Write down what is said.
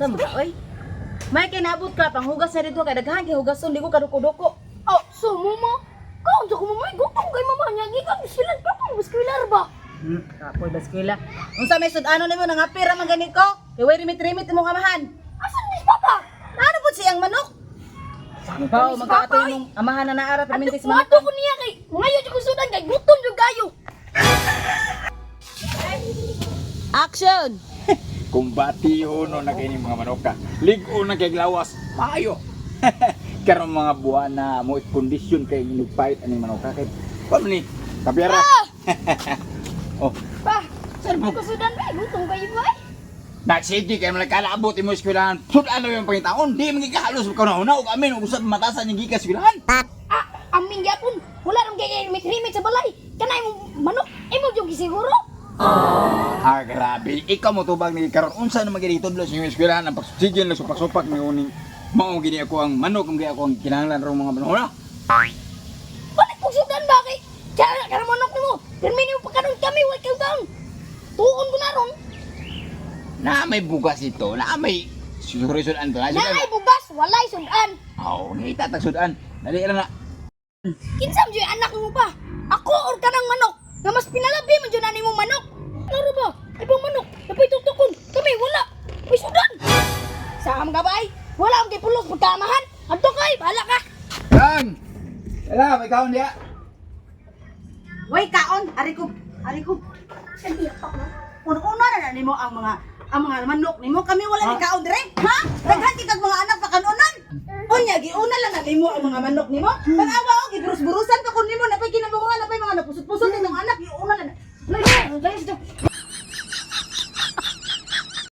Sa mga oy. May kinabot ka panghugas na dito kay daghan kay hugason di ko kaduko-duko. Oh, sumo mo. Kaon sa ko mamay, gutom kay mama niya gikan sila pa pang eskwela ba. Kapoy baskwela. Unsa may sud-ano nimo nangapira man gani ko? Kay way rimit-rimit imong amahan. Asan ni papa? Ano pud siyang manok? Bao magkaato imong amahan na naara perminti sa manok. Ato ko niya kay ngayo jud ko sudan kay gutom jud kayo. Action. Kumbati no na kini mga manoka. Lig-o na kay lawas. Maayo. Karon mga buwan na mo kondisyon kay inugpait aning manoka kay pa man ni kabyara. Oh, Pa, saan mo? ko sudan ba gutom kayo ba? Na sige kay mga kalaabot imo eskwelahan. Sud-an yung pangitaon, di man gikahalos ka na una og amin og usab matasan yung gikas eskwelahan. Ah, amin gyapon. Wala rong kay rimit-rimit sa balay. Kanay mo manok, imo jud gisiguro. Ah, grabe. Ikaw mo tubag ni karon unsa na magini tudlo sa inyong eskwelahan ang pagsigil na supak-supak ni uning mao gini ako ang manok ang ako ang kinahanglan rong mga manok. Balik kong sudan ba kay kaya kana manok nimo. Pirmi nimo pagkaron kami way kay taon. Tuon ko na ron. Na may bugas ito, na may suri sudan to. Na Naay bugas, walay sudan. Oh, ngita tag sudan. Dali ra na. Kinsa man jud anak mo pa? Ako or kanang manok? Nga mas pinalabi man jud ani mo manok. Laro ba? Ibang manok, napay tuktukon. Kami wala. May sudan. Sa am ka ba ay? Wala ang kay pulos pagkaamahan. Adto kay, bahala ka. Lang. Ala, may kaon diya. Way kaon, ari ko, ari ko. Una-una na na nimo ang mga manok nimo kami wala ni kaon dire. Ha? Daghan kay kag mga anak pa kanunan. Unya giuna lang na nimo ang mga manok nimo. Pag-awa og giburus-burusan pa kun nimo napay kinabungan napay mga napusot-pusot imong anak giuna lang. Layo, layo.